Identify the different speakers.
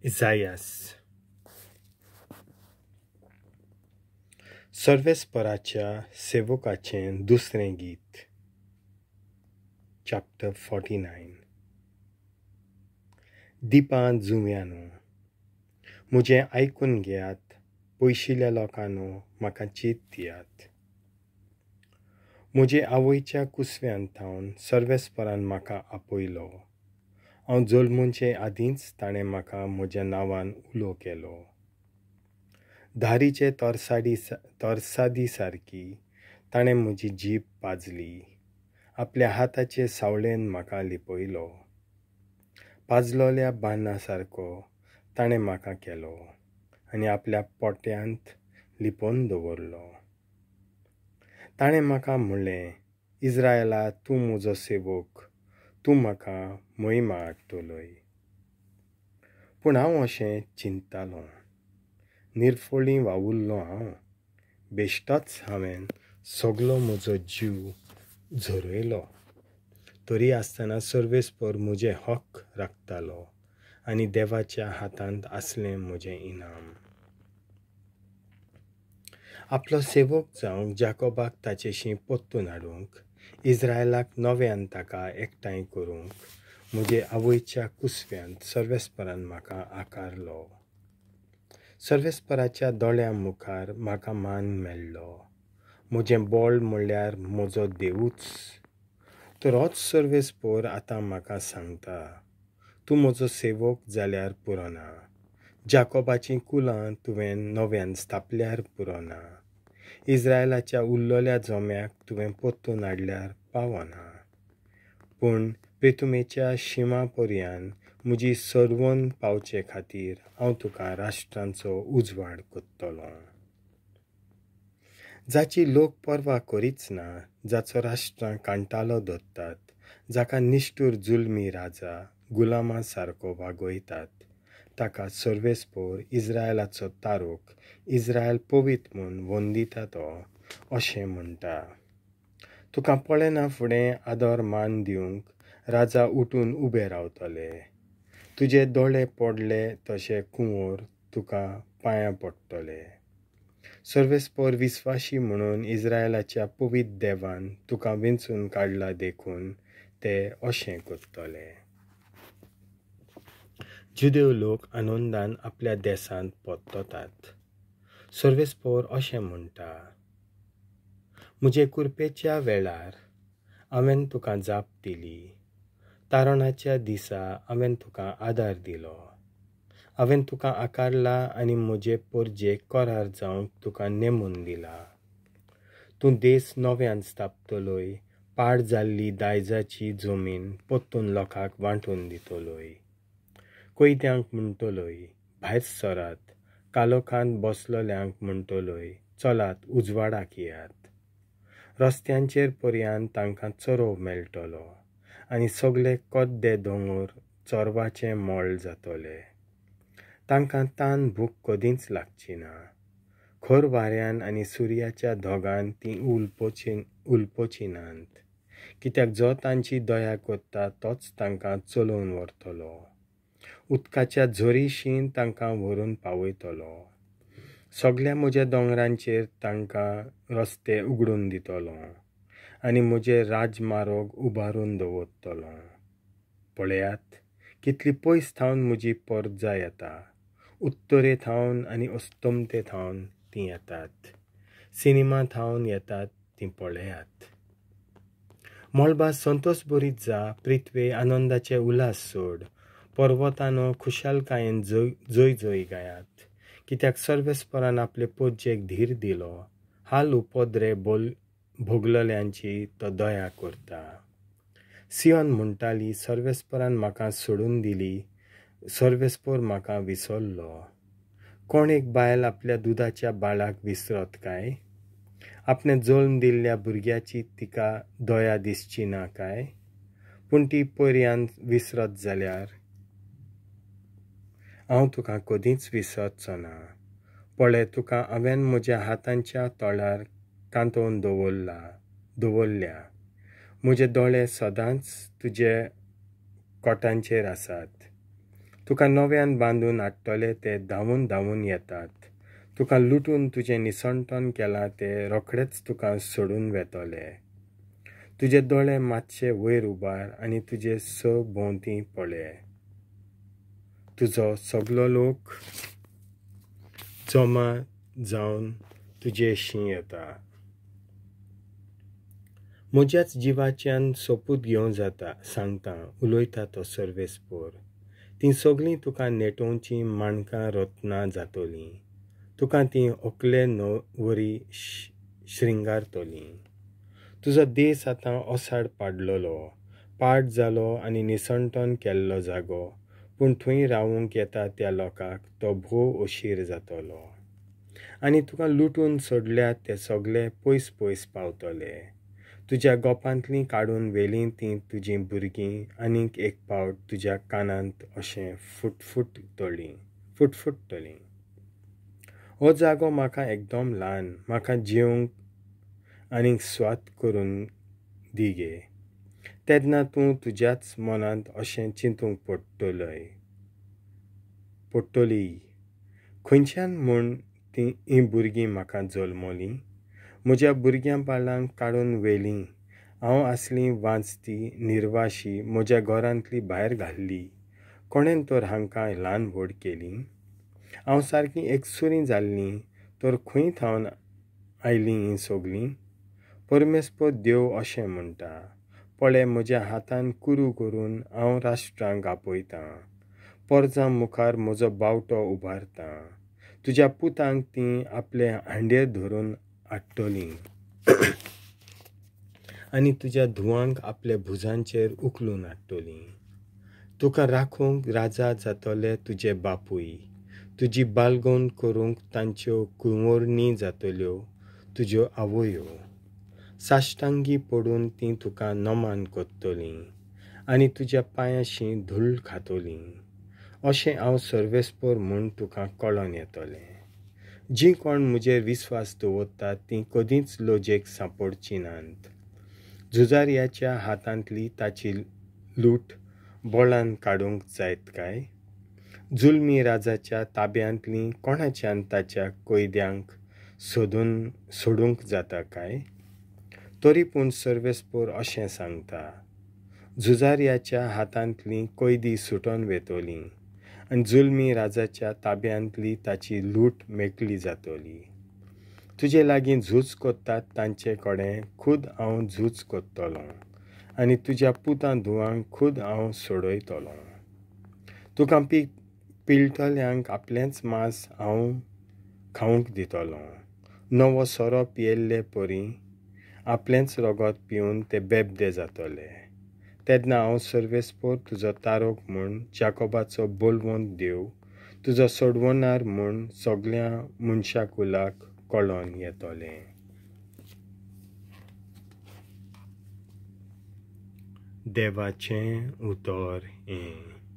Speaker 1: इजायास. सर्वेस्पराच्या सेवकाचें दुसरें गीत. चॅप्टर 49. दिपां जुंव्यानो, म्हजें आयकून घेयात, पयशिल्ल्या लोकांनो म्हाका चीत दियात. म्हजे आवयच्या कुसव्यान थावन सर्वेस्परान म्हाका आपयलो. हांव जल्मुचे आदींच ताणें म्हाका म्हज्या नांवान उलो केलो. धारीचे तरसादी सारकी ताणें म्हजी जीब पाजली. आपल्या हाताचे सावळेन म्हाका लिपयलो. पाजलोल्या बान्ना सारको ताणें म्हाका केलो आनी आपल्या पोट्यांत लिपोवन दवरलो. ताणें म्हाका म्हणलें, इज्रायला, तूं म्हजो सेवक, तूं म्हाका महिमा हाडटलोय. पूण हांव अशें चिंततालों, निर्फळी वावुरलो हांव, बेश्टोच हांवें सगलो म्हजो जीव झरयलो. तरी आसतना सर्वेस्पर म्हजे हक्क राखतालो आनी देवाच्या हातांत आसलें म्हजें इनाम. आपलो सेवक जावंक जाकोबाक ताचेशी परतून हाडूंक, इज्रायलाक नव्यान ताका एकठांय करूंक म्हजे आवयच्या कुसव्यांत सर्वेस्परान म्हाका आकारलो. सर्वेस्पराच्या दोळ्यां मुखार म्हाका मान मेळ्ळो. म्हजें बळ म्हणल्यार म्हजो देवूच. तर होच सर्वेस्पर आतां म्हाका सांगता, तूं म्हजो सेवक जाल्यार पुरोना, जाकोबाचीं कुलां तुवें नव्यान स्थापल्यार पुरोना, इज्रायलाच्या उरलेल्या जम्याक तुवें परतून हाडल्यार पावना, पूण प्रितुमेच्या शिमा पर्यान म्हजी सर्वन पावचे खातीर हांव तुका राष्ट्रांचो उजवाड करतलो. जाची लोक पर्वा करीच ना, जाचो राष्ट्रां कांटालो धरतात, जाका निश्ठूर जुलमी राजा गुलामा सारको वागयतात, ताका सर्वेस्पर इज्रायलाचो तारोक, इज्रायल पवित्र म्हूण वंदिता तो अशें म्हणटा. तुका पळयना फुडें आदर मान दिवंक राजा उठून उबे रावतले. तुजे दोळे पडले तशे कुंवर तुका पांयां पडटले. सर्वेस्पर विस्वाशी म्हणून इज्रायलाच्या पवित्र देवान तुका वेंचून काडला देखून ते अशें करतले. जुदेव लोक आनंदान आपल्या देशांत परततात. सर्वेस्पर अशें म्हणटा, म्हजे कुरपेच्या वेळार हांवें तुका जाप दिली, तारणाच्या दिसा हांवें तुका आदार दिलो. हांवें तुका आकारला आनी म्हजे परजेक करार जावंक तुका नेमून दिला. तूं देश नव्यान स्थापतलोय, पाड जाल्ली दायजाची जमीन परतून लोकांक वांटून दितलोय. कैद्यांक म्हणटलोय, भायर सरात, कालोखांत बसलोल्यांक म्हणटलोय, चलात उजवाडाक येयात. रस्त्यांचेर पर्यान तांकां चरोव मेळटलो आनी सगले कद्दे दोंगर चरवाचें मळ जातले. तांकां तान भूक कदींच लागची ना. खर वाऱ्यान आनी सुर्याच्या धोगान तीं उलपोची नात, कित्याक जो तांची दया करता तोच तांकां चलोवन व्हरतलो. उदकाच्या झरीशीन तांकां व्हरून पावयतलो. सगल्या म्हज्या दोंगरांचेर तांकां रस्ते उगडून दितलो आनी म्हजे राजमार्ग उबारून दवरतलो. पळयात कितली पयस थावन म्हजी परजा येता. उत्तरे थावन आनी अस्तमते थावन तीं येतात, सिनेमा थावन येतात तीं पळयात. मळबा संतोष बरीत जा, पृथ्वे आनंदाचे उल्हास सोड, पर्वतानो खुशालकायेन जय जय गायात, कित्याक सर्वेस्परान आपले परजेक धीर दिलो. हाल उपद्रे भोगलल्यांची तो दया करता. सियोन म्हणटाली, सर्वेस्परान म्हाका सोडून दिली, सर्वेस्पर म्हाका विसरलो. कोण एक बायल आपल्या दुदाच्या बाळाक विसरत काय? आपणें जल्म दिल्ल्या भुरग्याची तिका दया दिसची ना काय? पूण ती पर्यान विसरत जाल्यार हांव तुका कदींच विसरचो ना. पळय, तुका हांवें म्हज्या हातांच्या तळार कांतोवन दवरल्या. म्हजे दोळे सदांच तुजे कोटांचेर आसात. तुका नव्यान बांदून हाडटले ते धांवून धांवून येतात. तुका लुटून तुजें निसणटन केलां ते रोखडेच तुका सोडून वेतले. तुजे दोळे मातशे वयर उबार आनी तुजे स भोंवती पळय. तुजो सगलो लोक जमा जावन तुजेशी येता. म्हज्याच जिवाच्यान सोपूत घेवं जाता सांगता उलयता तो सर्वेस्पोर. तीं सगळीं तुका नेटोवचीं माणकां रत्नां जातलीं. तुका तीं ओकले वरी श्रृंगारतलीं. तुजो देस आतां ओसाड पाडलेलो, पाड जालो आनी निसणटन केल्लो जागो, पूण थंय रावूंक येता त्या लोकांक तो भोव अशीर जातलो. आनी तुका लुटून सोडल्यात ते सगळे पयस पयस पावतले. तुज्या गोपांतलीं काडून व्हेलीं तीं तुजीं भुरगीं आनीक एक पावट तुज्या कानांत अशें फुटफुटतलीं. हो जागो म्हाका एकदम ल्हान, म्हाका जेवंक आनीक स्वाद करून दी गे. तेन्ना तूं तुज्याच मनांत अशें चिंतूंक पडटली, खंयच्यान म्हूण तीं हीं भुरगीं म्हाका जल्मलीं, म्हज्या भुरग्यां बाळांक काडून व्हेलीं. हांव आसली वांचती निर्वाशी, म्हज्या घरांतली भायर घाल्ली. कोणेन तर हांकां ल्हान व्हड केलीं? हांव सारकी एकसुरी जाल्लीं तर खंय थावन आयलीं हीं सगळीं? परमेस्पर देव अशें म्हणटा, पळय म्हज्या हातान कुरू करून हांव राष्ट्रांक आपयतां. पोरजां मुखार म्हजो बावटो उबारतां. तुज्या पुतांक तीं आपले हांड्ये धरून हाडटलीं आनी तुज्या धुवांक आपल्या भुजांचेर उखलून हाडटलीं. तुका राखूंक राजा जातले तुजे बापूय, तुजी बालगोन करूंक तांच्यो कुंवरणी जातल्यो तुज्यो आवयो. साश्टांगी पडून तीं तुका नमान करतलीं आनी तुज्या पांयाशी धूळ खातलीं. अशें हांव सर्वेस्पोर म्हूण तुका कळोन येतलें. जीं कोण म्हजेर विस्वास दवरतात तीं कदींच लजेक सांपडचीं नात. झुजार्याच्या हातांतली ताची लूट बळान काडूंक जायत काय? जुलमी राजाच्या ताब्यांतली कोणाच्यान ताच्या कैद्यांक सोडूंक जाता काय? तरी पूण सर्वेस्पोर अशें सांगता, झुजार्याच्या हातांतली कैदी सुटोन वेतली आनी जुलमी राजाच्या ताब्यांतली ताची लूट मेकळी जातली. तुजे लागीं झूज करतात तांचे कडेन खूद हांव झूज करतलों आनी तुज्या पुतां धुवांक खूद हांव सोडयतलों. तुका पिळटल्यांक आपलेंच मांस हांव खावंक दितलों. नवो सोरो पियेल्ले परी आपलेंच रगत पिवन ते बेबदे जातले. तेन्ना हांव सर्वेस्पोर तुजो तारक म्हूण, जाकोबाचो बलवंत देव तुजो सोडवणार म्हूण सगळ्या मनशाकुलाक कळोन येतलें. देवाचें उतर हें.